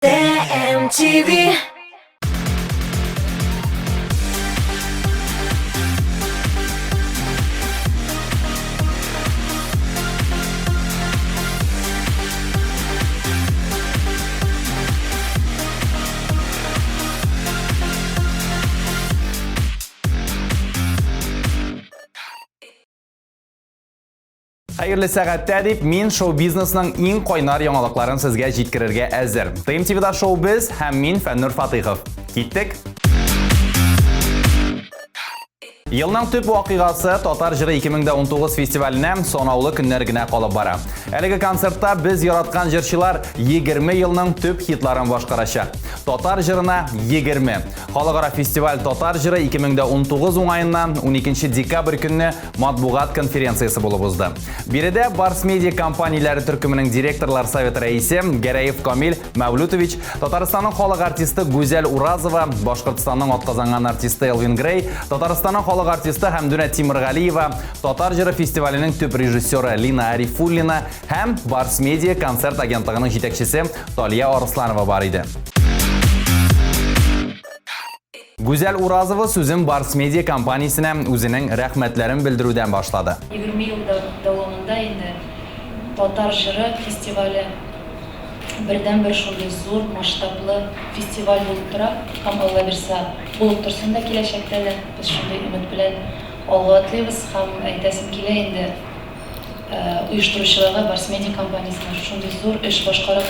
TMTV. Хәерле сәгатьтә дип, мин шоу-бизнесның иң кайнар яңалыкларын сезгә җиткерергә әзер. ТМТВда шоу-без һәм мин Фәннур Фатыйхов. Киттек! Елның төп вакыйгасы Татар җыры 2019 фестиваленә санаулы көннәр генә калып бара. Әлеге концертта без яраткан җырчылар 20 елның төп хитларын башкарачак. Татар җырына 20. Халыкара фестиваль Татар җыры 2019 уңаеннан 12 декабрь көнне матбугат конференциясе булып узды. Биредә Барс Медиа компанияләре төркеменең директорлар советы рәисе Гәрәев Камил Мәүлүтович, Татарстанның халык артисты Гүзәл Уразова, Башкортстанның атказанган артисты Элвин Грей, Татарстанның халык артисты Хәмдүнә Тимергалиева, Татар җыры фестиваленең төп режиссеры Лина Арифуллина һәм Барс Медиа концерт агентлыгының җитәкчесе Талия Арысланова бар иде. Гүзәл Уразова сүзен Барс Медиа компаниясенә үзенең рәхмәтләрен белдерүдән башлады. 20 ел дәвамында инде Татар җыры фестивале бердәнбер шундый зур масштаблы фестиваль булып тора һәм, Алла бирса, булып торсын да киләчәктә дә. Без шундый өмет белән алга атлыйбыз һәм әйтәсем килә инде, оештыручыларга, Барс Медиа компаниясенә шушындый зур эш башкарып,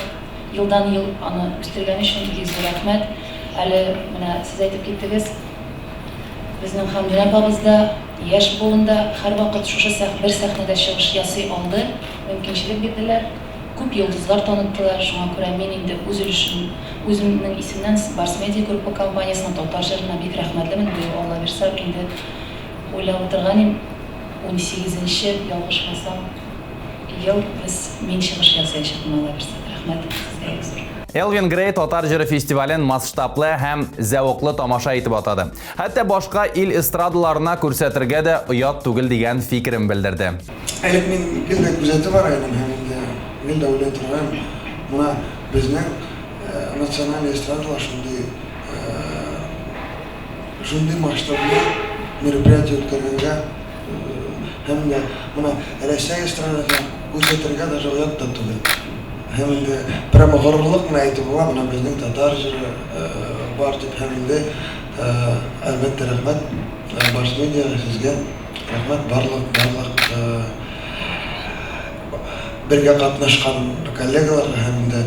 Елдан-ел аны үстергән өчен бик зур рәхмәт. Әле менә сез әйтеп киттегез, безнең Хәмдүнә апабыз да, яшь буын да һәрвакыт шушы бер сәхнәдә чыгыш ясый алды, мөмкинчелек бирделәр, күп йолдызлар таныттылар. Шуңа күрә мин инде үз өлешем, үземнең исемнән Барс Медиа Группа компаниясенә, Татар җырына бик рәхмәтлемен. Быел, Алла бирса, инде уйлап утырган идем, унсигезенче, ялгышмасам, Ел без мин чыгыш ясаячакмын, Алла бирсә. Рәхмәт сезгә бик зур. Элвин Грей татар җыры фестивален масштаблы һәм зәвыклы тамаша итеп атады. Хәтта башка ил эстрадаларына күрсәтергә дә оят түгел дигән фикерен белдерде. Элек мин гел дә күзәтеп бара идем һәм инде гел дә уйлый торган, менә безнең национальный эстрадалар шундый шундый масштаблы мероприятие үткәргәнгә Һәм дә менә Рәсәй эстрадасына күрсәтергә даже оят та түгел. Һәм инде прямо горурлык белән әйтеп була, менә безнең татар җыры бар дип. Һәм инде, әлбәттә, рәхмәт Барс Медиага, сезгә рәхмәт, барлык, барлык бергә катнашкан коллегаларга һәм инде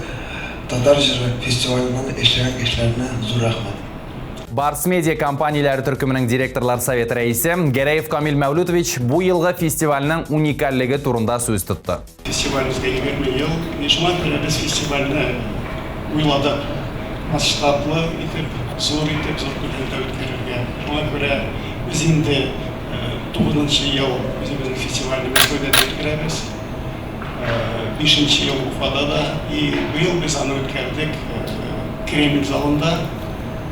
татар җыры фестиваленнән эшләгән кешеләренә зур рәхмәт. Барс Медиа компанияләре төркеменең директорлар советы рәисе Гәрәев Камил Мәүлүтович бу елгы фестивальнең уникальлеге турында сүз тотты. Фестиваль безгә 20 ел. И шуңа күрә без фестивальне уйладык масштаблы итеп, зур итеп, зур күләмдә үткәрергә. Шуңа күрә без инде тугызынчы ел үзебезнең фестивальне Мәскәүдә дә үткәрәбез. Бишенче ел Уфада да. И быел без аны үткәрдек Кремль залында.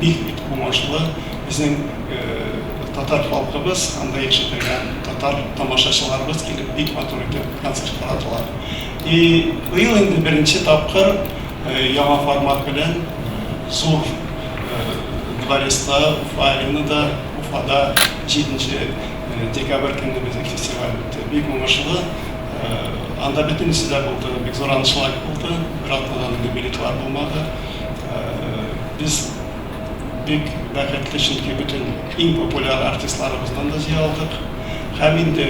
Бик бик уңышлы. Безнең татар халкыбыз, анда яши торган татар тамашачыларыбыз килеп бик матур итеп концерт карадылар. И быел инде беренче тапкыр яңа формат белән зур дворецта, Уфа аренада, Уфада 7 декабрь көнне безнең фестиваль үтте. Бик уңышлы. Анда бөтенесе дә булды, бик зур аншлаг булды. Бер атнадан инде билетлар булмады. Без бик бәхетле, чөнки бөтен иң популяр артистларыбыздан да җыя алдык. Һәм инде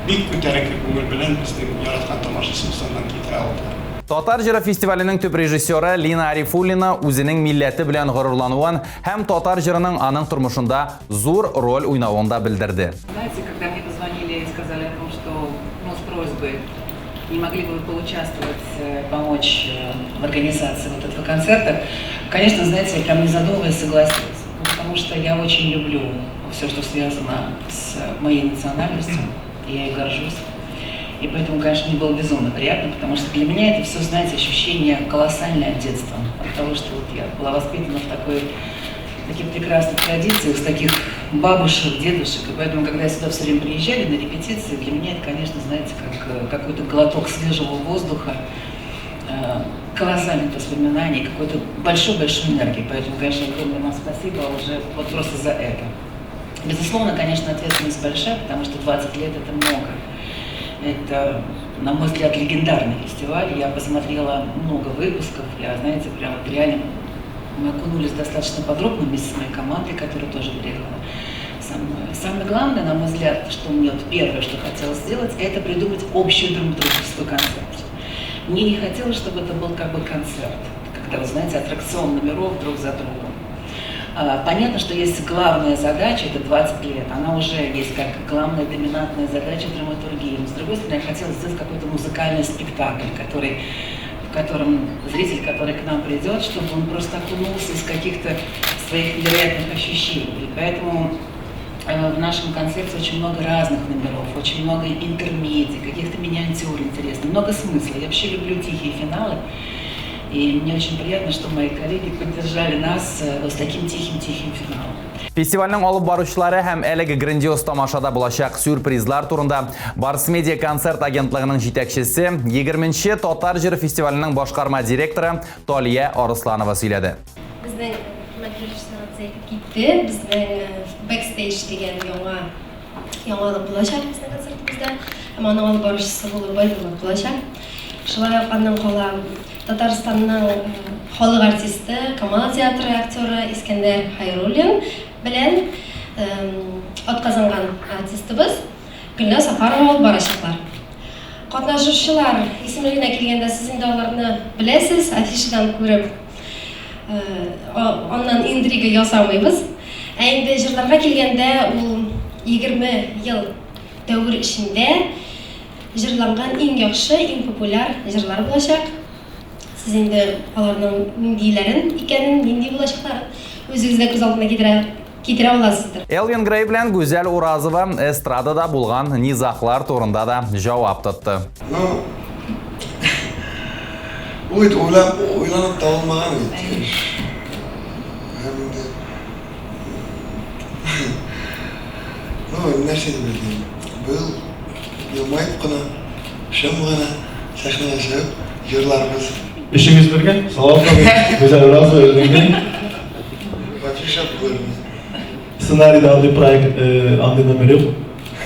бик күтәренке күңел белән безнең яраткан тамашачыбыз аннан китә алды. Татар җыры фестиваленең төп режиссеры Лина Арифуллина үзенең милләте белән горурлануын һәм татар җырының аның тормышында зур роль уйнавын да белдерде. Знаете, когда мне позвонили и сказали о том, что, ну, с просьбой, не могли бы вы поучаствовать, помочь в организации вот этого концерта, конечно, знаете, я прям не задумываясь согласилась, ну, потому что я очень люблю все, что связано с моей национальностью, и я ей горжусь. И поэтому, конечно, мне было безумно приятно, потому что для меня это все, знаете, ощущение колоссальное от детства, от того, что вот я была воспитана в такой таких прекрасных традициях, с таких бабушек, дедушек. И поэтому, когда сюда все время приезжали на репетиции, для меня это, конечно, знаете, как какой-то глоток свежего воздуха. Колоссальных воспоминаний, какой-то большой-большой энергии. Поэтому, конечно, огромное вам спасибо уже вот просто за это. Безусловно, конечно, ответственность большая, потому что 20 лет – это много. Это, на мой взгляд, легендарный фестиваль. Я посмотрела много выпусков, я, знаете, прям вот реально мы окунулись достаточно подробно вместе с моей командой, которая тоже приехала со мной. Самое главное, на мой взгляд, что мне вот первое, что хотелось сделать, это придумать общую драматургическую концепцию. Мне не хотелось, чтобы это был как бы концерт, когда, вы знаете, аттракцион номеров друг за другом. Понятно, что есть главная задача, это 20 лет, она уже есть как главная доминантная задача драматургии. Но, с другой стороны, я хотела сделать какой-то музыкальный спектакль, который, в котором зритель, который к нам придет, чтобы он просто окунулся из каких-то своих невероятных ощущений. И поэтому в нашем концерте очень много разных номеров, очень много интермедий, каких-то миниатюр интересных, много смысла. Я вообще люблю тихие финалы. И мне очень приятно, что мои коллеги поддержали нас вот с таким тихим-тихим финалом. Фестивальнең алып баручылары һәм әлеге грандиоз тамашада булачак сюрпризлар турында Барс Медиа концерт агентлыгының җитәкчесе, 20нче Татар җыры фестиваленең башкарма директоры Талия Арысланова сөйләде. Безнең хөрмәтле режиссерыбыз әйтеп китте, безнең бэкстейдж дигән яңа яңалык булачак безнең концертыбызда. Һәм аның алып баручысы булып Байбулат булачак. Шулай ук аннан кала Татарстанның халык артисты, Камал театры актеры Искәндәр Хайруллин белән атказанган артистыбыз Гөлназ Сафарова алып барачаклар. Катнашучылар исемлегенә килгәндә, сез инде аларны беләсез, афишадан күреп, аннан интрига ясамыйбыз. Ә инде җырларга килгәндә, ул 20 ел дәвер эчендә җырланган иң яхшы, иң популяр җырлар булачак. Сез инде аларның ниндиләрен икәнен, нинди булачакларын үзегез дә күз алдына китерә китерә аласыздыр. Элвин Грей белән Гүзәл Уразова эстрадада булган низаглар турында да җавап тотты. Ну, ул бит уйлап, уйланып табылмаган бит. Һәм инде Ну, нәрсә дип әйтим? Быел елмаеп кына, шым гына сәхнәгә чыгып җырларбыз. Өчегез бергә? Салават абый, Гүзәл Уразова, Элвин Грей. Вообще шәп булыр. Сценарийда андый проект, андый номер юк.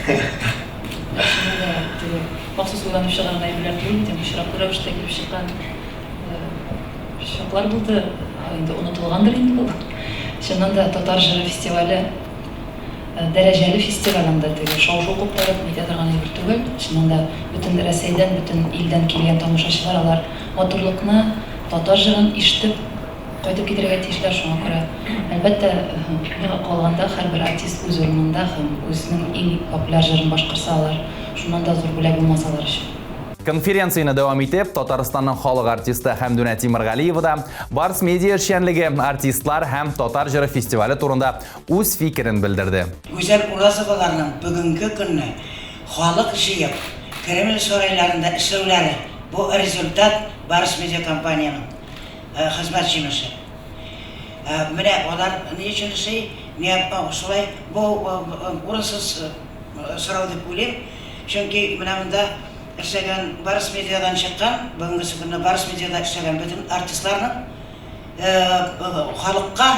Чыннан да, теге махсус уйланып чыгарган әйберләр түгел бит, очраклы рәвештә килеп чыккан чаклар булды. Инде онытылгандыр инде ул. Чыннан да, Татар җыры фестивале дәрәҗәле фестиваль, анда теге шау-шу куптарып нитә торган әйбер түгел. Чыннан да, бөтен Рәсәйдән, бөтен илдән килгән тамашачылар алар матурлыкны, татар җырын ишетеп кайтып китәргә тиешләр. Шуңа күрә, әлбәттә, миңа калганда һәрбер артист үз урынында һәм үзенең иң популяр җырын башкарса алар, шуннан да зур бүләк булмас алар өчен. Конференцияне дәвам итеп, Татарстанның халык артисты Хәмдүнә Тимергалиева да Барс Медиа эшчәнлеге, артистлар һәм Татар җыры фестивале турында үз фикерен белдерде. Гүзәл Уразоваларның бүгенге көнне халык җыеп, Кремль сарайларында эшләүләре, бу результат Барс Медиа компаниянең хезмәт җимеше. Менә алар ни өчен эшли, миңа шулай бу урынсыз сорау дип уйлыйм. Чөнки менә монда эшләгән Барс Медиадан чыккан, бүгенгесе көнне Барс Медиада эшләгән бөтен артистларның халыкка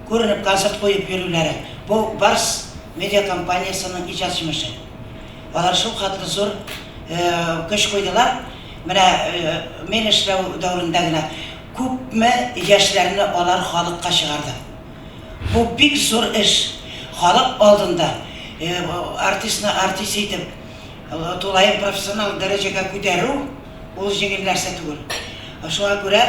күренеп концерт куеп йөрүләре, бу Барс Медиа компаниясенең иҗат җимеше. Алар шул хәтле зур көч куйдылар. Менә мин эшләү дәверендә генә күпме яшьләрне алар халыкка чыгарды. Бу бик зур эш. Халык алдында артистны артист итеп, тулаем профессионал дәрәҗәгә күтәрү, ул җиңел нәрсә түгел. Шуңа күрә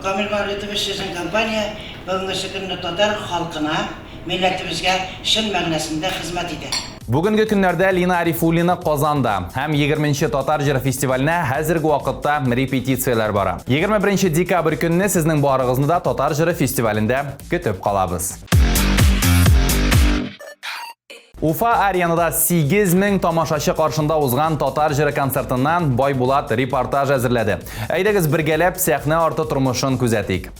Камил Мәүлетович, сезнең компания бүгенгесе көнне татар халкына, милләтебезгә чын мәгънәсендә хезмәт итә. Бүгенге көннәрдә Лина Арифуллина Казанда һәм 20 нче Татар җыры фестиваленә хәзерге вакытта репетицияләр бара. 21 декабрь көнне сезнең барыгызны да Татар җыры фестивалендә көтеп калабыз. Уфа аренада 8000 тамашачы каршында узган Татар җыры концертыннан Байбулат репортаж әзерләде. Әйдәгез бергәләп сәхнә арты тормышын күзәтик.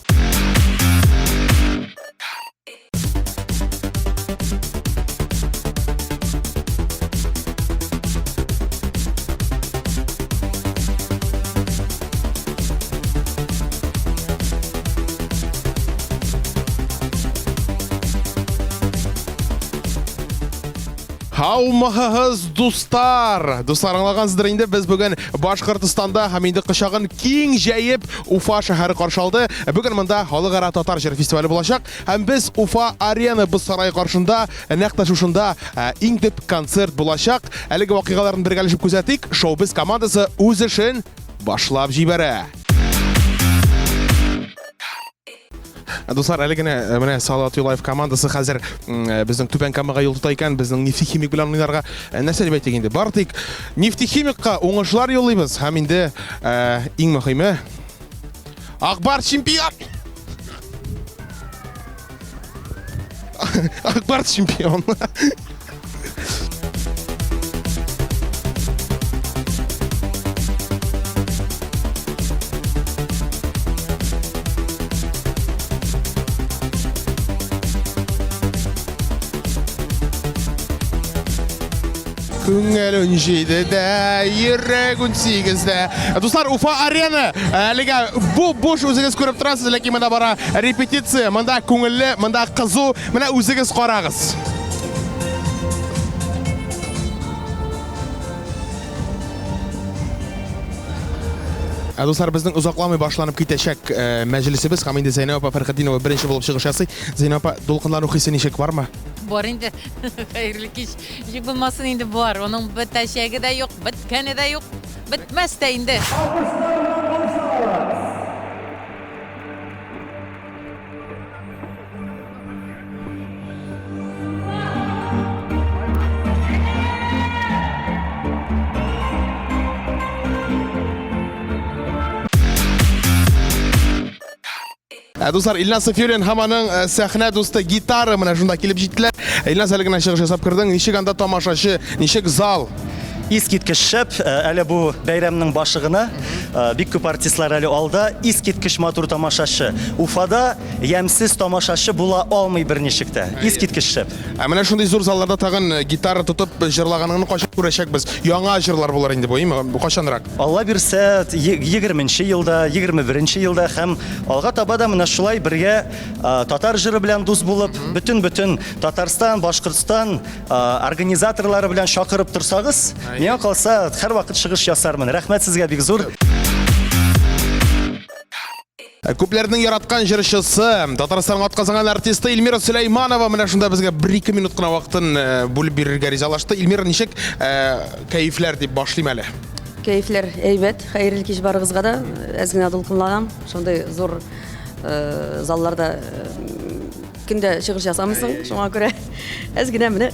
Һаумыһыгыз, дуслар! Дуслар, аңлагансыздыр инде, без бүген Башкортстанда һәм инде кочагын киң җәеп Уфа шәһәре каршы алды. Бүген монда халыкара татар җыры фестивале булачак һәм без Уфа Арена боз сарае каршында, нәкъ тә шушында иң төп концерт булачак. Әлеге вакыйгаларны бергәләшеп күзәтик. Шоу-без командасы үз эшен башлап җибәрә. Ә, дуслар, әле генә э, менә Салават Юлаев командасы хәзер э, безнең Түбән Камага юл тота икән, безнең Нефтехимик белән уйнарга. Э, нәрсә дип әйтик инде? Бары тик Нефтехимикка уңышлар юллыйбыз һәм инде иң мөһиме Акбар чемпион! Акбар чемпион! Күңел 17-дә, йөрәк 18-дә. Дуслар, Уфа арена. Әлегә бу буш үзегез күреп торасыз, ләкин монда бара репетиция, монда күңелле, монда кызу. Менә үзегез карагыз. Ә, дуслар, безнең озакламый башланып китәчәк э, мәҗлесебез һәм инде Зәйнәб апа Фәрхетдинова беренче булып чыгыш ясый. Зәйнәб апа, дулкынлану хисе ничек, бармы? Бар инде. Хәерле кич. Ничек булмасын инде бар. Аның бетәчәге дә юк, беткәне дә юк, бетмәс тә инде. Алкышлар белән каршы алабыз. Ә, дуслар, Илназ Сафиуллин һәм аның э, сәхнә дусты гитара менә шунда килеп җиттеләр. Илназ әле генә чыгыш ясап кердең. Ничек анда тамашачы, ничек зал? Искиткеч шәп, э, әле бу бәйрәмнең башы гына. Э, бик күп артистлар әле алда. Искиткеч матур тамашачы. Уфада Ямьсез тамашачы була алмый берничек тә. Искиткеч шәп. Ә менә шундый зур залларда тагын э, гитара тотып э, җырлаганыңны кайчан күрәчәкбез? Яңа җырлар булыр инде бу, име? Кайчанрак? Алла бирсә, 20 елда, 21 елда һәм алга таба да менә шулай бергә э, татар җыры белән дус булып, бөтен-бөтен Татарстан, Башкортстан организаторлары белән чакырып торсагыз, миңа калса, һәрвакыт чыгыш ясармын. Рәхмәт сезгә бик зур. Ә күпләрнең яраткан җырчысы, Татарстанның атказанган артисты Эльмира Сөләйманова менә шунда безгә бер-ике минут кына вакытын э, бүлеп бирергә ризалашты. Эльмира, ничек э, кәефләр дип башлыйм әле? Кәефләр әйбәт, хәерле кич барыгызга да. Әз генә дулкынланам. Шундый зур э, залларда Көндә чыгыш ясамыйсың, шуңа күрә әз генә менә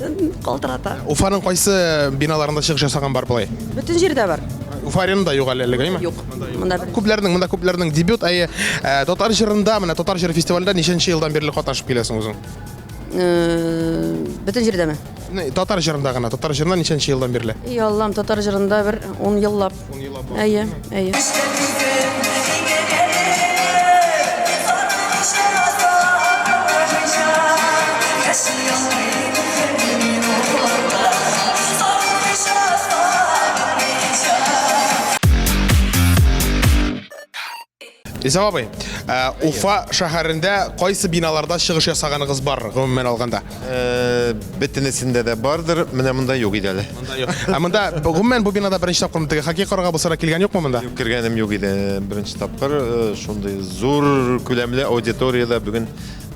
калтырата. Уфаның кайсы биналарында чыгыш ясаган бар болай? Бөтен җирдә бар. Уфа аренада юк әле әлегә, әйме? Юк. Монда бер. Күпләрнең, монда күпләрнең дебют, әйе, э, татар җырында, менә татар җыры фестивалендә ничәнче елдан бирле катнашып киләсең үзең? Э, бөтен җирдәме? Татар җырында гына, татар җырында ничәнче елдан бирле? И Аллам, татар җырында бер 10 еллап. 10 еллап. Әйе, әйе. Исам абый, э, Уфа шәһәрендә кайсы биналарда чыгыш ясаганыгыз бар, гомумән алганда? Э, бөтенесендә дә бардыр, менә монда юк иде әле. Монда юк. Ә монда гомумән бу бинада беренче тапкыр теге хоккей карарга булса да килгән юкмы монда? Юк, кергәнем юк иде. Беренче тапкыр э, шундый зур күләмле аудиториядә бүген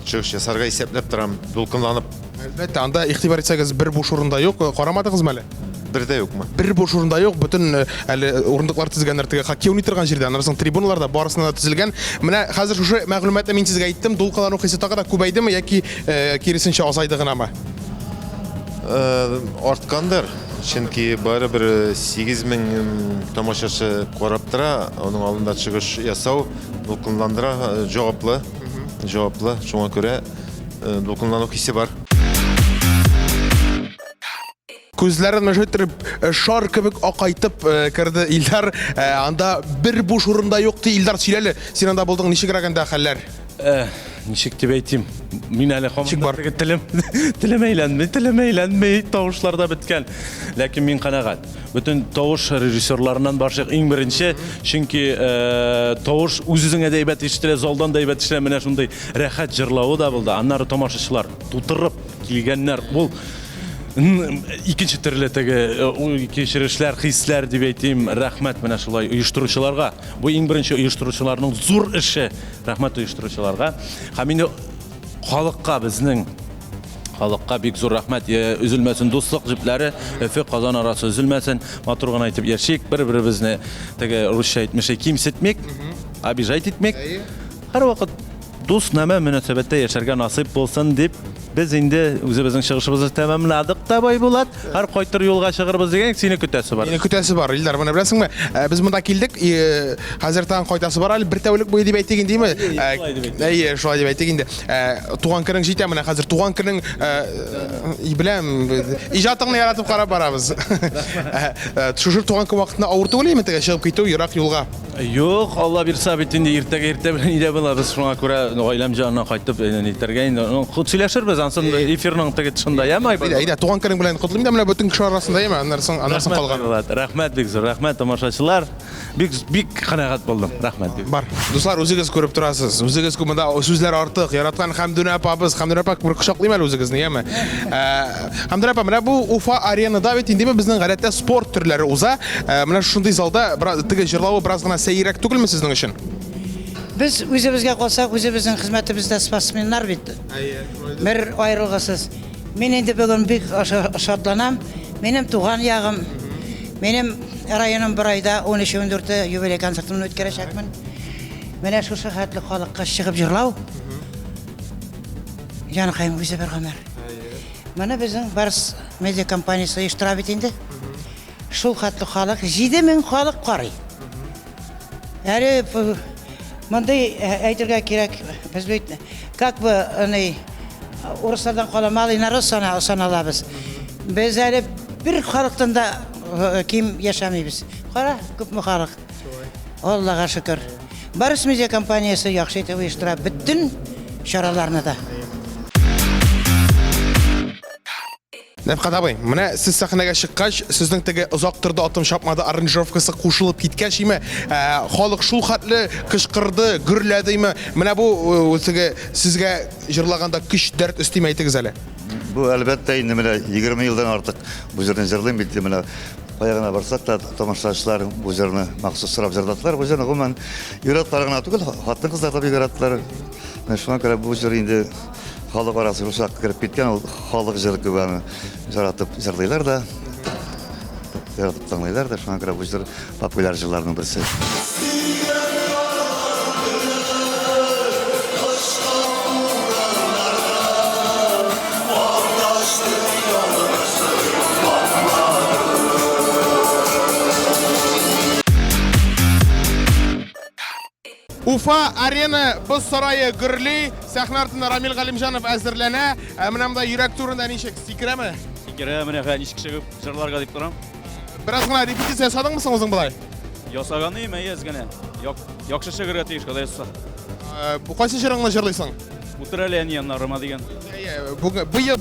чыгыш ясарга исәпләп торам, дулкынланып. Әлбәттә, анда игътибар итсәгез, бер буш урын да юк. Карамадыгызмы әле? Бер дә юкмы? Бер буш урын да юк. Бөтен э, әле урындыклар тезгәннәр теге хоккей уйный торган җирдә. Аннан соң трибуналарда барысына да тезелгән. Менә хәзер шушы мәгълүматны мин сезгә әйттем. Дулкынлану хисе тагы да күбәйдеме яки э, киресенчә азайды гынамы? Э, арткандыр. Чөнки барыбер 8000 тамашачы карап тора, аның алдында чыгыш ясау дулкынландыра, җаваплы, җаваплы. Шуңа күрә Э, дулкынлану хисе бар. Күзләрен менә иттереп э, шар кебек акайтып э, керде Илдар. Анда бер буш урын да юк ди. Илдар, сөйләле, син анда булдың, ничегрәк анда хәлләр? Ничек дип әйтим? Мин әле һаман теге телем телем әйләнми, телем әйләнми, тавышлар да беткән. Ләкин мин канәгать. Бөтен тавыш режиссерларыннан башлыйк иң беренче, чөнки э, тавыш үз-үзеңә дә әйбәт ишетелә, залдан да әйбәт ишетелә. Менә шундый рәхәт җырлавы да булды. Аннары тамашачылар тутырып килгәннәр. Ул Икенче төрле теге э, кичерешләр, хисләр дип әйтим. Рәхмәт менә шулай оештыручыларга. Бу иң беренче оештыручыларның зур эше. Рәхмәт оештыручыларга. Һәм инде халыкка безнең халыкка бик зур рәхмәт. Э, өзелмәсен дуслык җепләре, Өфе Казан арасы өзелмәсен. Матур гына итеп яшик, бер-беребезне теге русча әйтмешли кимсетмик, обижать итмик. Һәрвакыт Дус-нәмә мөнәсәбәттә яшәргә насыйп булсын дип, без инде үзебезнең чыгышыбызны тәмамладык та, Байбулат. Һәр кайтыр юлга чыгырбыз дигән, сине көтәсе бар. Мине көтәсе бар, Илдар, менә беләсеңме, э, без монда килдек, э, хәзер тагын кайтасы бар әле, бер тәүлек буе дип әйтик инде, димме? Шулай дип әйтик. Әйе, шулай дип әйтик инде. Э, туган көнең җитә менә хәзер, туган көнең, беләм, иҗатыңны яратып карап барабыз. Шушы туган көн вакытында авыр түгел теге чыгып китү ерак юлга? Юк, Алла бирса бит инде иртәгә иртә белән өйдә булабыз. Шуңа күрә гаиләм җанына кайтып нитәргә инде. Сөйләшербез ансын эфирның теге тышында, яме? Әйдә, әйдә, туган көнең белән котлыйм да менә бөтен кеше арасында, яме? Аннан соң, аннан соң калган. Рәхмәт, рәхмәт бик зур, рәхмәт тамашачылар. Бик бик канәгать булдым. Рәхмәт. Бар. Дуслар, үзегез күреп торасыз. Үзегез күп монда сүзләр артык. Яраткан Хәмдүнә апабыз, Хәмдүнә апа бер кочаклыйм әле үзегезне, яме? Хәмдүнә апа, менә бу Уфа аренада бит инде безнең гадәттә спорт төрләре уза. Ә, менә шундый залда бераз теге җырлавы бераз гына сәеррәк түгелме сезнең өчен? Без үзебезгә калсак, үзебезнең хезмәтебездә спортсменнар бит. Бер аерылгысыз. Мин инде бүген бик шатланам. Минем туган ягым, минем районым Борайда 13-14 юбилей концертымны үткәрәчәкмен. Менә шушы хәтле халыкка чыгып җырлау, җаныкаем, үзе бер гомер. Моны безнең Барс медиа компаниясе оештыра бит инде. Шул хәтле халык, 7000 халык карый. Әле мондый әйтергә кирәк, без бит как бы ни урыслардан кала малый народ саналабыз. Без әле бер халыктан да ким яшәмибез. Кара, күпме халык. Аллага шөкер. Барс медиа компаниясе яхшы итеп оештыра бөтен чараларны да. Нәфкать абый, менә сез сәхнәгә чыккач, сезнең теге озак торды атым чапмады аранжировкасы кушылып киткәч, име, ә, халык шул хәтле кычкырды, гөрләде, име. Менә бу э, теге сезгә җырлаганда көч, дәрт өстиме әйтегез әле. Бу әлбәттә инде менә 20 елдан артык бу җырны җырлыйм бит менә кая гына барсак та тамашачылар бу җырны махсус сорап җырладылар. Бу җырны гомумән ир-атлар гына түгел, хатын-кызлар да бик яраттылар. Менә шуңа күрә бу җыр инде Халык арасына шулчак кереп киткән, ул халык җыры кебек аны яратып җырлыйлар да, яратып тыңлыйлар да, шуңа күрә бу җыр популяр җырларның берсе. Уфа арена боз сарае гөрли. Сәхнә артында Рамил Галимҗанов әзерләнә. Ә менә монда йөрәк турында ничек сикерәме? Сикерә, менә хәзер ничек чыгып җырларга дип торам. Бераз гына репетиция ясадыңмы соң үзең болай? Ясаган идем, әйе, әз генә. Яхшы чыгырга тиеш, Ходай язса. Э, бу кайсы җырыңны җырлыйсың? Утыр әле әни яннарыма дигән. Әйе, бу,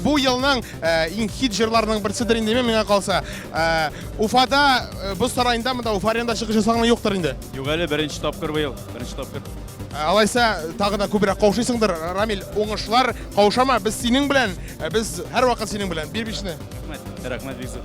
бу елның э, иң хит җырларының берседер инде, миңа калса. Э, Уфада боз сараенда монда Уфа аренада чыгыш ясаганы юктыр инде. Юк әле, беренче тапкыр быел, беренче тапкыр. Ә, алайса, тагы да күбрәк каушыйсыңдыр, Рамил, уңышлар, каушама, без синең белән, ә, без һәрвакыт синең белән. Бир бишне. Рәхмәт, рәхмәт бик зур.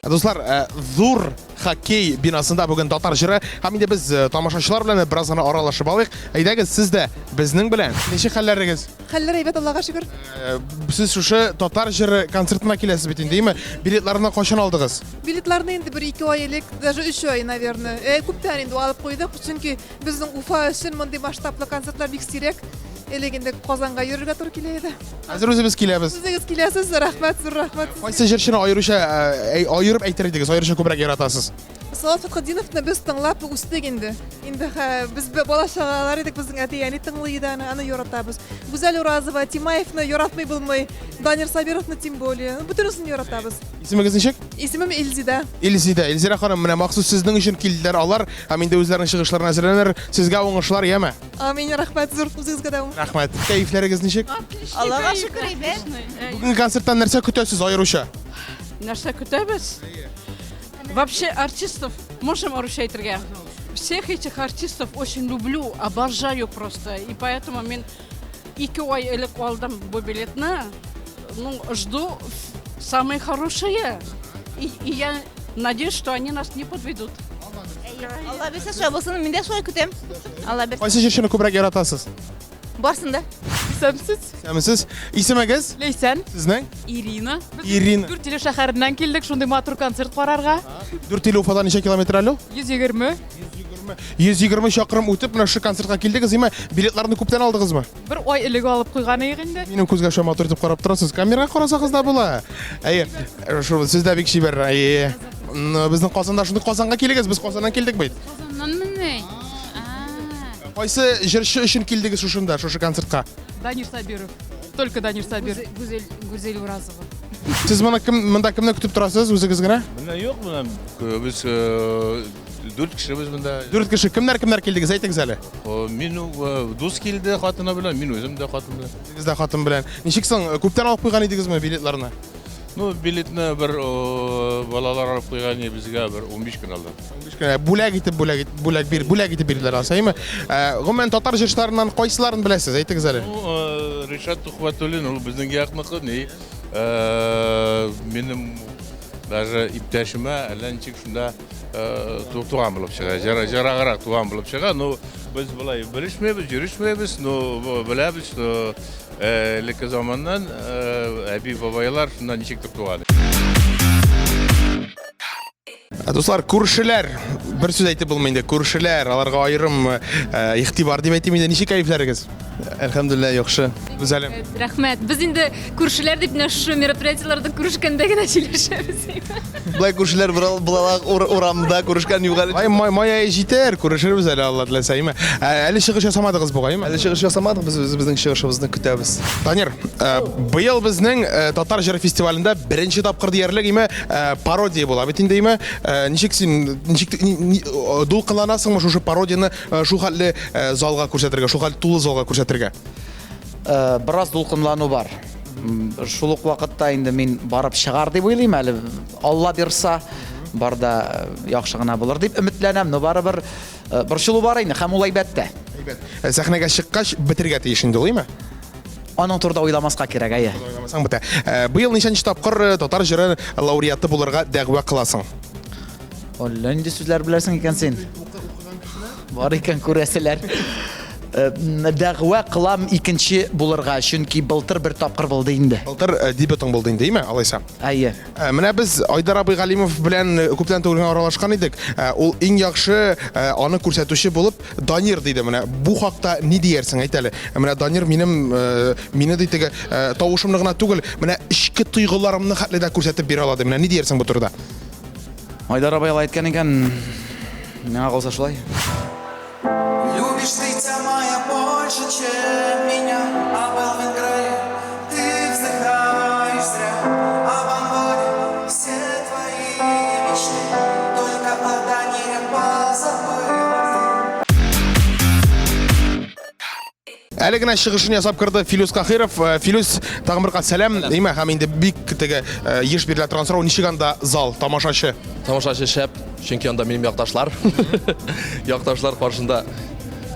Дуслар, ә, зур хоккей бинасында бүген татар җыры һәм инде без э, тамашачылар белән бераз гына аралашып алыйк. Әйдәгез, сез дә безнең белән. Ничек хәлләрегез? Хәлләр әйбәт, Аллага шөкер. Э, сез шушы татар җыры концертына киләсез бит инде, әйеме? Билетларны кайчан алдыгыз? Билетларны инде бер ике ай элек, даже өч ай, наверное. Э, күптән инде алып куйдык, чөнки безнең Уфа өчен мондый масштаблы концертлар бик сирәк. Элек инде Казанга йөрергә туры килә иде. Хәзер үзебез киләбез. Үзегез киләсез, рәхмәт, зур рәхмәт. Кайсы җырчыны аеруча э, аерып әйтер идегез, аеруча күбрәк яратасыз? Салават Фәтхетдиновны без тыңлап үстек инде. Инде без бала чагалар идек, безнең әти-әни тыңлый иде аны, аны яратабыз. Гүзәл Уразова, Тимаевны яратмый булмый, Данир Сабировны тем более. Бөтенесен яратабыз. Исемегез ничек? Исемем Илзидә. Илзидә. Илзирә ханым, менә махсус сезнең өчен килделәр алар һәм инде үзләренең чыгышларын әзерләнәләр. Сезгә уңышлар, яме? Амин, рәхмәт зур, үзегезгә дә уңышлар. Рәхмәт. Кәефләрегез ничек? Аллага шөкер, әйбәт. Бүгенге концерттан нәрсә көтәсез аеруча? Нәрсә көтәбез? Вообще артистов можем русча әйтергә? Всех этих артистов очень люблю, обожаю просто. И поэтому мин ике ай элек алдым бу билетны. Ну, жду самые хорошие. И, и я надеюсь, что они нас не подведут. Алла бирсә шулай булсын, мин дә шулай көтәм. Алла бирсә. Кайсы җырчыны күбрәк яратасыз? Барсын да. Исәнмесез. Исәнмесез. Исемегез? Ләйсән. Сезнең? Ирина. Без Ирина. Дүртөйле шәһәреннән килдек, шундый матур концерт карарга. Дүртөйле Уфадан ничә километр әле ул? 120. 120 чакрым үтеп, менә шушы концертка килдегез, име? Билетларны күптән алдыгызмы? Бер ай элек алып куйган идек инде. Минем күзгә шулай матур итеп карап торасыз. Камерага карасагыз да була. Әйе, шул сез дә бик чибәр. Әйе. Безнең Казанда шундый Казанга килегез, без Казаннан килдек бит. Казаннан мени? Кайсы җырчы өчен килдегез шушында, шушы концертка? Данир Сабиров. Только Данир Сабиров. Гүзәл Гүзәл Уразова. Сез моны кем монда кемне көтеп торасыз, үзегез генә? Менә юк, менә без дүрт кеше без монда. Дүрт кеше. Кемнәр кемнәр килдегез, әйтегез әле. Мин дус килде хатыны белән, мин үзем дә хатын белән. Үзегез дә хатын белән. Ничек соң, күптән алып куйган идегезме билетларны? Ну, билетны бер балалар алып куйган иде безгә бер 15 көн алдан. 15 көн. Бүләк итеп, бүләк итеп, бүләк бир, бүләк итеп бирделәр алса, әйеме? Гомумән татар җырчыларыннан кайсыларын беләсез, әйтегез әле. Ну, Ришат Тухватуллин, ул безнең якныкы, ни. Минем даже иптәшемә әллә ничек шунда туган булып чыга, җыраграк туган булып чыга. Ну, без болай белешмәбез, йөрешмәбез, но беләбез, что элекке заманнан әби-бабайлар шунда ничектер туган. Дуслар, күршеләр, бер сүз әйтеп булмый инде, күршеләр, аларга аерым игътибар дип әйтим инде, ничек кәефләрегез? Әлхәмдүлилләһ, яхшы. Гүзәлем. Рәхмәт. Без инде күршеләр дип менә шушы мероприятиеләрдә күрешкәндә генә сөйләшәбез. Болай күршеләр булалак урамда күрешкән юк әле. Май, май, май ае җитәр, күрешербез әле, Алла теләсә, әйме? Әле чыгыш ясамадыгыз бугай, әйме? Әле чыгыш ясамадык, без үзебезнең чыгышыбызны көтәбез. Данир, быел безнең татар җыры фестивалендә беренче тапкыр диярлек, әйме, пародия була бит инде, әйме? Ничек син, ничек дулкынланасыңмы шушы пародияне шул хәтле залга күрсәтергә, шул хәтле тулы залга күрсәтергә? Бераз дулкынлану бар. Шул ук вакытта инде мин барып чыгар дип уйлыйм әле. Алла бирса, бар да яхшы гына булыр дип өметләнәм, но барыбер борчылу бар инде һәм ул әйбәт тә. Әйбәт. Сәхнәгә чыккач бетергә тиеш инде ул, әйме? Аның турында уйламаска кирәк, әйе. Уйламасаң бетә. Быел ничәнче тапкыр татар җыры лауреаты булырга дәгъва кыласың? Әллә нинди сүзләр беләсең икән син. Бар икән күрәселәр. Э, дәгъва кылам икенче булырга, чөнки былтыр бер тапкыр булды инде. Былтыр э, дебютың булды инде, әйме, алайса? Әйе. Э, менә без Айдар абый Галимов белән күптән түгел генә аралашкан идек. Ул иң яхшы аны күрсәтүче булып Данир диде. Менә бу хакта ни диярсең, әйт әле. Менә Данир минем мине ди теге тавышымны гына түгел, менә эчке тойгыларымны хәтле дә күрсәтеп бирә ала ди. Менә ни диярсең бу турыда? Айдар абый алай әйткән икән, миңа калса шулай. Любишь ты моя больше, чем меня, а Элвин Грей, ты вздыхаешь зря, об Анваре все твои мечты, только о Данире позабыла ты. Әле генә чыгышын ясап керде Филүс Кахиров. Э, Филүс, тагын бер кат сәлам. Димә, һәм инде бик теге э, еш бирелә торган сорау, ничек анда зал, тамашачы? Тамашачы шәп, чөнки анда минем якташлар. Якташлар каршында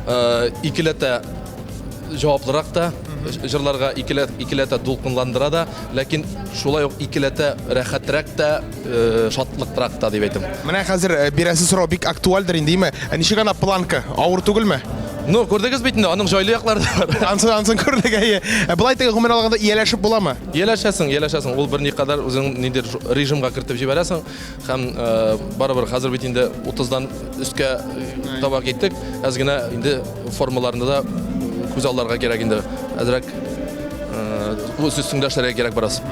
э, икеләтә җаваплырак та, җырларга икеләтә дулкынландыра да, ләкин шулай ук икеләтә рәхәтрәк тә, шатлыклырак та дип әйтим. Менә хәзер бирәсе сорау бик актуальдер инде, димә. Ничек ана планка? Авыр түгелме? Ну, күрдегез бит инде, аның җайлы яклары да бар. Ансын, ансын күрдек, әйе. Ә Болай теге гомер алганда ияләшеп буламы? Ияләшәсең, ияләшәсең. Ул берникадәр үзең ниндидер режимга кертеп җибәрәсең һәм э, барыбер хәзер бит инде 30-дан өскә э, таба киттек. Әз генә инде формаларны да күз алларга кирәк инде. Әзрәк э, үз өстеңдә эшләргә кирәк бераз.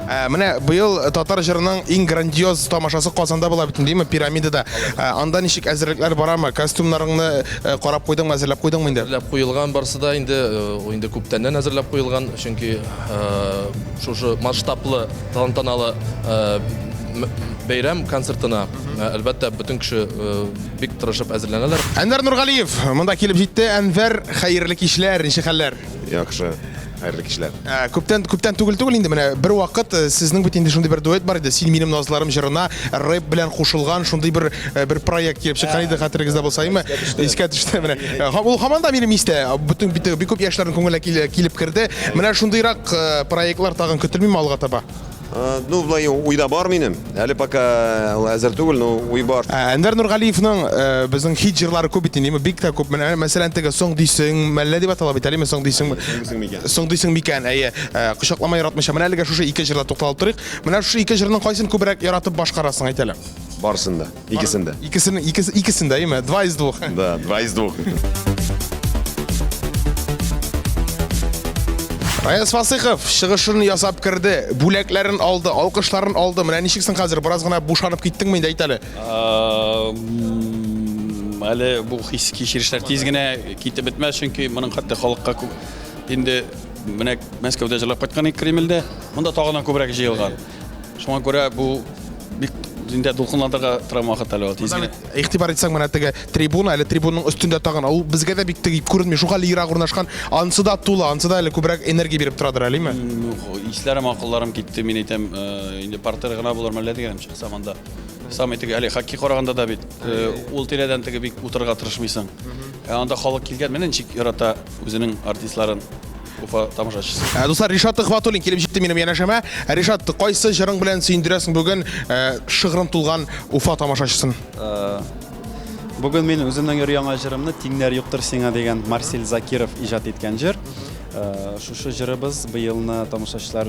Ә, менә быел татар җырының иң грандиоз тамашасы Казанда була бит, димме, пирамидада. Ә, анда ничек әзерлекләр барамы? Костюмнарыңны э, карап куйдыңмы, әзерләп куйдыңмы инде? Әзерләп куелган барсы да инде, э, инде күптәннән әзерләп куелган, чөнки э, шушы масштаблы, тантаналы бәйрәм концертына, әлбәттә, бөтен кеше бик тырышып әзерләнәләр. Әнвәр Нургалиев монда килеп җитте. Әнвәр, хәерле кичләр, ничек хәлләр? Яхшы. Хәерле кичләр. Ә, Күптән күптән түгел түгел инде менә бер вакыт э, сезнең бит инде шундый бер дуэт бар иде. Син минем назларым җырына рэп белән кушылган шундый бер э, бер проект килеп чыккан иде хәтерегездә булса, әйме? Искә төште менә. Э, һәм Ул һаман да минем истә. Бөтен бит бик күп яшьләрнең күңеленә киле- килеп керде. Менә шундыйрак э, проектлар тагын көтелмиме алга таба? Ну, былай уйда бар минем. Әле пока ул әзер түгел, но уй бар. Ә, Әнвәр Нургалиевның э, безнең хит җырлары күп бит инде, бик тә күп. Менә мәсәлән, теге Соң дисең, мәллә дип атала бит, әлеме Соң дисең. Соң дисең микән? Әйе, э, кочаклама яратмыйча. Менә әлегә шушы ике җырда тукталып торыйк. Менә шушы ике җырның кайсын күбрәк яратып башкарасың, әйт әле. Барысын да, икесен дә. Икесен, икес, икесен дә, әйеме? Два из двух. Да, два из двух. Раяз Фасыйхов чыгышын ясап керде, бүләкләрен алды, алкышларын алды. Менә ничек соң хәзер, бераз гына бушанып киттеңме инде, әйт әле. Әле бу хис кичерешләр тиз генә китеп бетмәс, чөнки моның хәтта халыкка күп инде менә Мәскәүдә җырлап кайткан идек Кремльдә, монда тагын да күбрәк җыелган. Шуңа күрә бу бик инде дулкынландырга торган вакыт әле ул тиз генә. Игътибар итсәң, менә теге трибуна, әле трибунаның өстендә тагын, ул безгә дә бик теге күренми, шул хәлле ерак урнашкан, ансы да тулы, ансы да әле күбрәк энергия биреп торадыр әле, әйме? Исләрем, акылларым китте, мин әйтәм, инде партер гына булыр мәллә дигәнем, чыксам анда. Самый теге әле хоккей караганда да бит, ул тирәдән теге бик утырырга тырышмыйсың. Ә анда халык килгән, менә ничек ярата үзенең артистларын. Уфа тамашачысы. Ә, дуслар, Ришат Төхвәтуллин килеп җитте минем янәшәмә. Ә, Ришат, кайсы җырың белән сөендерәсең бүген ә, шыгрым тулган Уфа тамашачысын? Бүген мин үземнең өр-яңа җырымны Тиңнәр юктыр сиңа дигән Марсель Закиров иҗат иткән җыр. Шушы җырыбыз быелны тамашачылар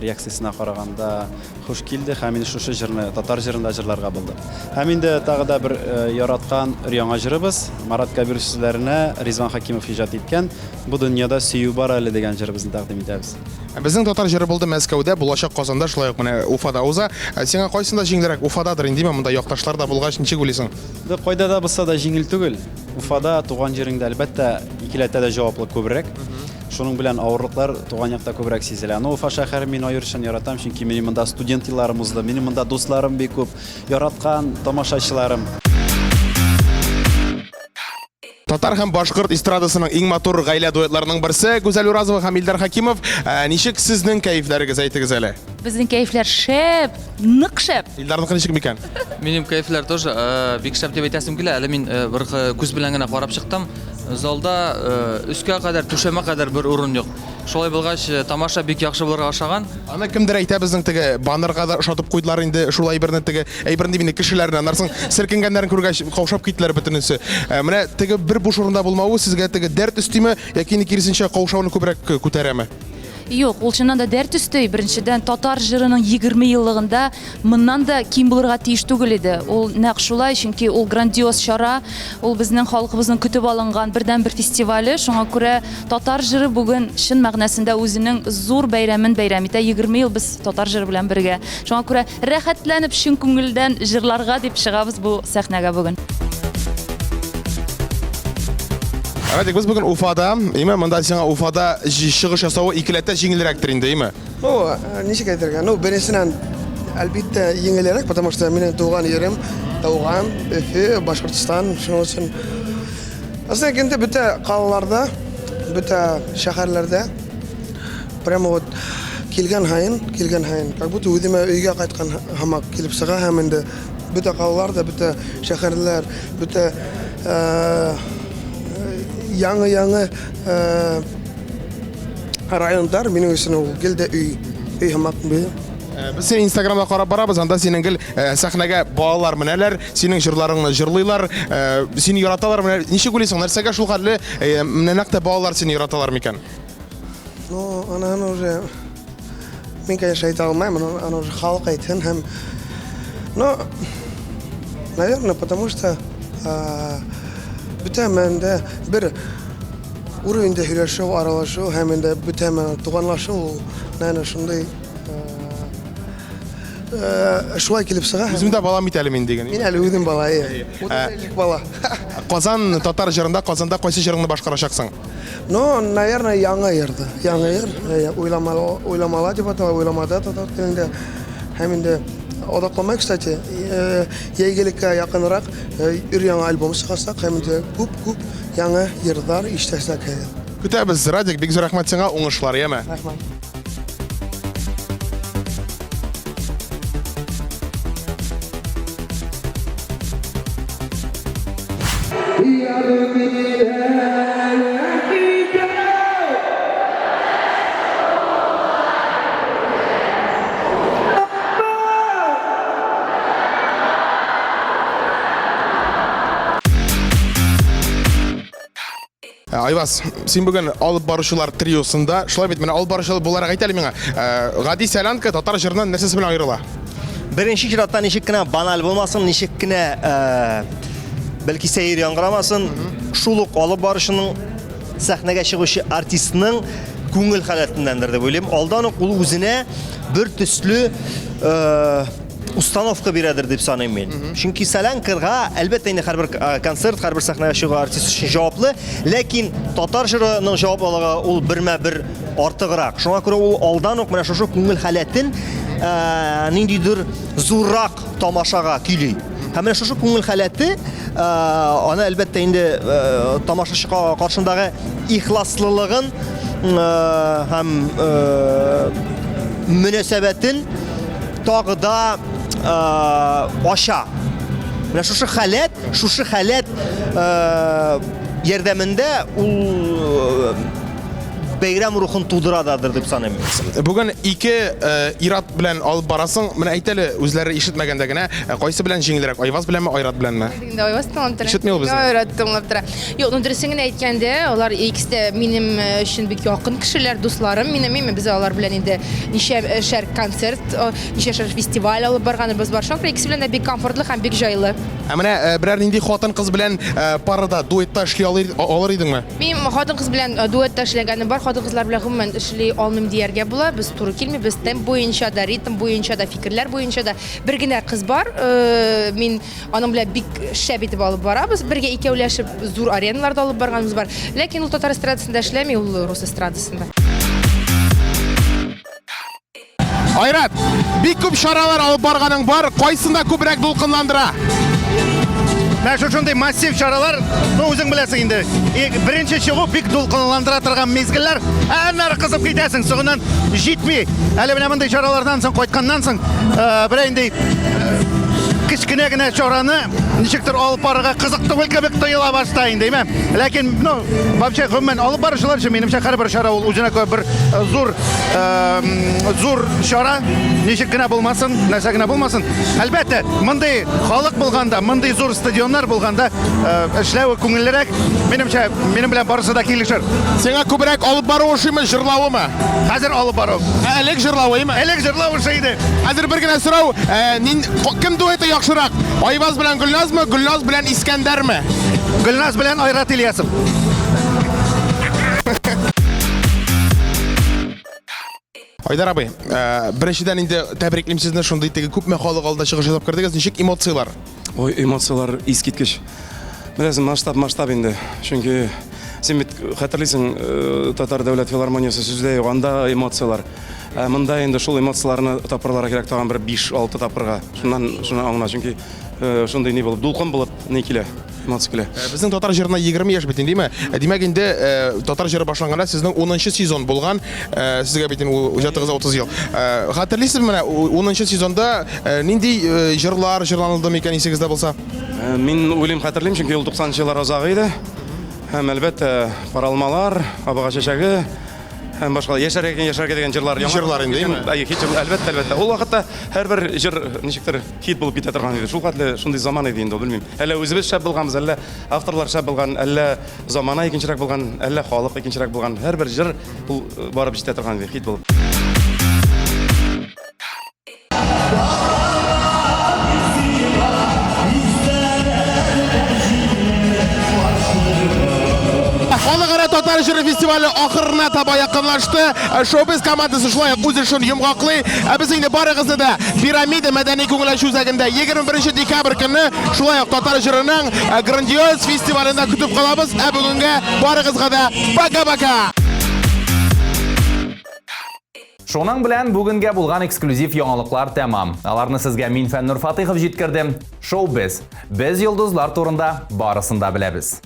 реакциясенә караганда хуш килде һәм инде шушы җырны татар җырын да җырларга булдык. Һәм инде тагы да бер яраткан өр-яңа җырыбыз Марат Кәбиров сүзләренә Ризван Хәкимов иҗат иткән Бу дөньяда сөю бар әле дигән җырыбызны тәкъдим итәбез. Ә Безнең татар җыры булды Мәскәүдә, булачак Казанда, шулай ук менә Уфада уза. Ә Сиңа кайсында җиңелрәк? Уфададыр инде, димә, монда якташлар да булгач, ничек уйлыйсың? Да, кайда да булса да җиңел түгел. Уфада, туган җиреңдә, әлбәттә, икеләтә дә җаваплылык күбрәк. Шуның белән авырлыклар туган якта күбрәк сизелә. Но Уфа шәһәрен мин аеруча яратам, чөнки минем монда студент елларым узды, минем монда дусларым бик күп, яраткан тамашачыларым. Татар һәм башкорт эстрадасының иң матур гаилә дуэтларының берсе Гүзәл Уразова һәм Илдар Хакимов. Ә, ничек сезнең кәефләрегез, әйтегез әле? Безнең кәефләр шәп, нык шәп. Илдарныкы ничек микән? Минем кәефләр тоже э, бик шәп дип әйтәсем килә. Әле мин э, бер э, күз белән генә карап чыктым. Залда өскә кадәр, түшәмә кадәр бер урын юк. Шулай булгач, э, тамаша бик яхшы булырга ошаган. Аны кемдер әйтә безнең теге баннерга да ошатып куйдылар инде шул әйберне теге әйберне дип инде кешеләрне. Аннан соң селкенгәннәрен күргәч каушап киттеләр бөтенесе. Э, менә теге бер буш урында булмавы сезгә теге дәрт өстиме яки инде киресенчә каушауны күбрәк э, күтәрәме? Юк, ул чыннан да дәрт өсти. Беренчедән, татар җырының 20 еллыгында моннан да ким булырга тиеш түгел иде. Ул нәкъ шулай, чөнки ул грандиоз чара, ул безнең халкыбызның көтеп алынган бердәнбер фестивале. Шуңа күрә татар җыры бүген чын мәгънәсендә үзенең зур бәйрәмен бәйрәм итә. 20 ел без татар җыры белән бергә. Шуңа күрә рәхәтләнеп, чын күңелдән җырларга дип чыгабыз бу сәхнәгә бүген. Радик, без бүген Уфада, име? Монда сиңа Уфада чыгыш ясавы икеләтә җиңелрәктер инде, име? Ну, э, ничек әйтергә? Ну, беренчедән, әлбиттә, җиңелрәк, потому что минем туган йирем, туган Өфе, Башкортстан, шуның өчен. Әсәк инде бөтә калаларда, бөтә шәһәрләрдә прямо вот килгән һаен, килгән һаен, как будто үземә өйгә кайткан һамак килеп чыга һәм инде бөтә калалар да, бөтә шәһәрләр, бөтә э, яңы-яңы э, райондар минем өчен ул гел дә өй, өй һамак бу. Э, без сине Инстаграмда карап барабыз, анда синең гел э, сәхнәгә балалар менәләр, синең җырларыңны җырлыйлар, э, сине яраталар. Менә ничек уйлыйсың, нәрсәгә шул хәтле менә нәкъ тә балалар сине яраталар микән? Ну, аны уже мин, конечно, әйтә алмыйм, аны уже халык әйтсен һәм но, наверное, потому что бөтә мәндә бер уровеньдә һөйләшү, аралашу һәм инде бөтә туганлашу ул, наверное, шундый шулай килеп чыга. Үзем дә балам бит әле мин дигән. Мин әле үзем бала, әйе. 30 бала. Казан татар җырында Казанда кайсы җырыңны башкарачаксың? Ну, наверное, яңа йырды. Яңа йыр, уйламала, уйламала дип атала, уйламада татар телендә. Һәм инде озакламай, кстати, йәйгелеккә якынрак өр-яңа альбом чыгарсак, һәм инде күп-күп яңа йырлар ишетәсең. Көтәбез, Радик, бик зур рәхмәт сиңа, уңышлар, яме. Рәхмәт. Э, Айваз, син бүген алып баручылар триосында, шулай бит, менә алып баручы буларак әйт әле миңа, э, гади солянка татар җырыннан нәрсәсе белән аерыла? Беренче чиратта ничек кенә баналь булмасын, ничек кенә э, бәлки сәер яңгырамасын, шул ук алып баручының сәхнәгә чыгучы артистның күңел халәтеннәндер дип уйлыйм. Алдан ук ул үзенә бер төсле э, установка бирәдер дип саныйм мин. Чөнки солянкага, әлбәттә инде һәрбер э, концерт, һәрбер сәхнәгә чыгу артист өчен җаваплы, ләкин татар җырының җаваплылыгы ул бермә-бер артыграк. Шуңа күрә ул алдан ук менә шушы күңел халәтен э, ниндидер зуррак тамашага көйли. Һәм менә шушы күңел халәте э, аны әлбәттә инде э, тамашачы каршындагы ихласлылыгын э, һәм э, мөнәсәбәтен тагы да ача. Менә шушы халәт, шушы халәт ярдәмендә ул бәйрәм рухын тудыра дадыр дип саныйм. Бүген ике ир-ат белән алып барасың. Менә әйт әле, үзләре ишетмәгәндә генә, кайсы белән җиңелрәк, Айваз беләнме, Айрат беләнме? Инде Айваз тыңлап тора. Ишетми ул безне. Айрат тыңлап тора. Юк, ну дөресен генә әйткәндә, алар икесе дә минем өчен бик якын кешеләр, дусларым минем. Без алар белән инде ничәшәр концерт, ничәшәр фестиваль алып барганыбыз бар. Шуңа күрә икесе белән дә бик комфортлы һәм бик җайлы. Ә менә берәр нинди хатын-кыз белән парада, дуэтта эшли алыр идеңме? Мин хатын-кыз белән дуэтта эшләгәнем бар. Хатын-кызлар белән гомумән эшли алмыйм дияргә була. Без туры килмибез. Темп буенча да, ритм буенча да, фикерләр буенча да. Бер генә кыз бар. Мин аның белән бик шәп итеп алып барабыз. Бергә икәүләшеп зур ареналарда алып барганыбыз бар. Ләкин ул татар эстрадасында эшләми, ул рус эстрадасында. Айрат, бик күп чаралар алып барганың бар, кайсында күбрәк дулкынландыра? Менә шушындый массив чаралар, ну үзең беләсең инде. Беренче чыгу бик дулкынландыра торган мизгелләр, ә аннары кызып китәсең, соңыннан җитми. Әле менә мондый чаралардан соң кайтканнан соң, берәй инде кечкенә генә чараны ничектер алып барырга кызык түгел кебек тоела башта инде, әйме? Ләкин, ну, вообще, гомумән, алып баручылар өчен, минемчә, һәрбер чара ул үзенә күрә бер зур зур чара, ничек кенә булмасын, нәрсә генә булмасын. Әлбәттә, мондый халык булганда, мондый зур стадионнар булганда эшләве күңеллерәк. Минемчә, минем белән барысы да килешер. Сиңа күбрәк алып бару ошыймы, җырлавымы? Хәзер алып бару. Ә элек җырлавы, Элек җырлау ошый иде. Хәзер бер генә сорау, кем дуэты яхшырак? Айваз белән Гөлназмы, Гөлназ белән Искәндәрме? Гөлназ белән Айрат Ильясов. Айдар абый, э, беренчедән инде тәбриклим сезне, шундый теге күпме халык алдында чыгыш ясап кердегез, ничек эмоцияләр? Ой, эмоцияләр искиткеч. Беләсең, масштаб масштаб инде. Чөнки син бит хәтерлисең, э, Татар дәүләт филармониясе сүздә юк, анда эмоцияләр. Ә монда инде шул эмоцияләрне тапкырларга кирәк тагын бер 5-6 тапкырга. Шуннан шуны аңла, чөнки э, шундый ни булып, дулкын булып ни килә. Эмоция килә. Э, безнең татар җырына 20 яшь бит инде, димме? Э, димәк инде э, татар җыры башланганда сезнең 10 сезон булган. Сезгә бит инде иҗатыгызга 30 ел. Хәтерлисезме менә 10 сезонда нинди җырлар җырланылды микән исегездә булса? Мин уйлыйм, хәтерлим, чөнки ул 90 еллар азагы иде. Һәм әлбәттә, Каралмалар, Абага чәчәге һәм башка яшәргә икән яшәргә дигән җырлар яңа җырлар инде, әйе, хит җыр, әлбәттә, әлбәттә. Ул вакытта һәрбер җыр ничектер хит булып китә торган иде. Шул хәтле шундый заман иде инде ул, белмим. Әллә үзебез шәп булганбыз, әллә авторлар шәп булган, әллә замана икенчерәк булган, әллә халык икенчерәк булган. Һәрбер җыр ул э, барып җитә торган иде, хит булып. Халыкара татар җыры фестивале ахырына таба якынлашты. Э, Шоу-біз командасы шулай ук үз эшен йомгаклый. Ә без инде барыгызны да Пирамида мәдәни күңел ачу үзәгендә 21 декабрь көнне шулай ук татар җырының э, грандиоз фестивалендә көтеп калабыз. Ә бүгенгә барыгызга да пока-пока! Шуның белән бүгенгә булган эксклюзив яңалыклар тәмам. Аларны сезгә мин Фәннур Фатыйхов җиткердем. Шоу-без. Без йолдызлар турында барысын да беләбез.